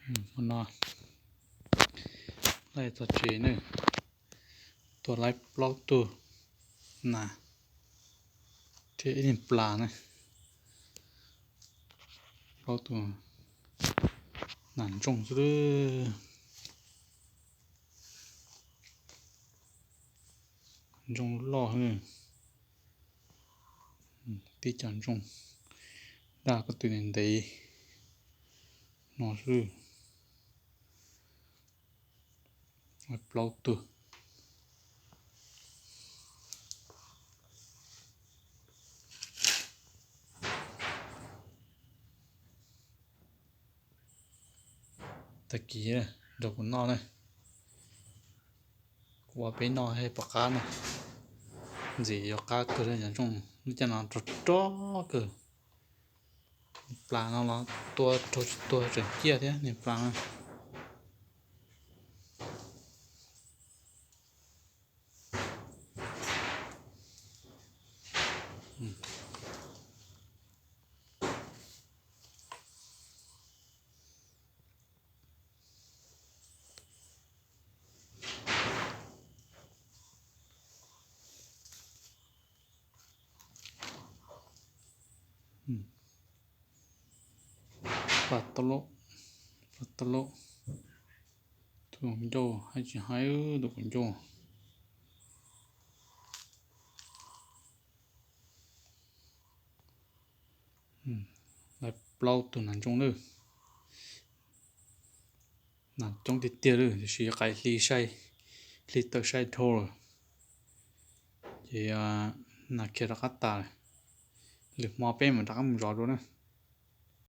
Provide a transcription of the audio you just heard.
Hmo no laij txog tsev na, tuaj laij plaub tug nas thiab ib niag plas na. Plaub tug nas ntsooj xwb, ntsooj loj, tib co ntsooj, daj koj tw ntev no xwb. Plaub tug. Tag kis nrog kuv noj na, kuv ua peb noj thiaj pom qab na. Ntxim yuav qab kawg li cov ntsooj, lub caij no rog rog kawg. Plas no los tua raug tsis tuag tseem ciaj thiab niag plas na. Pas tau lawm, pas tau lawm. Tus ncauj haib tsis haib, tus ncauj. Lawv plaub tug nas ntsooj lawm. Nas coob tiag tiag lawm, tiam sis qaim hli saib, hli tawm saib dhau lawm, ces nas khiav rov qab tas lawm. Lwm hmo peb mam rov qab mus zov dua na.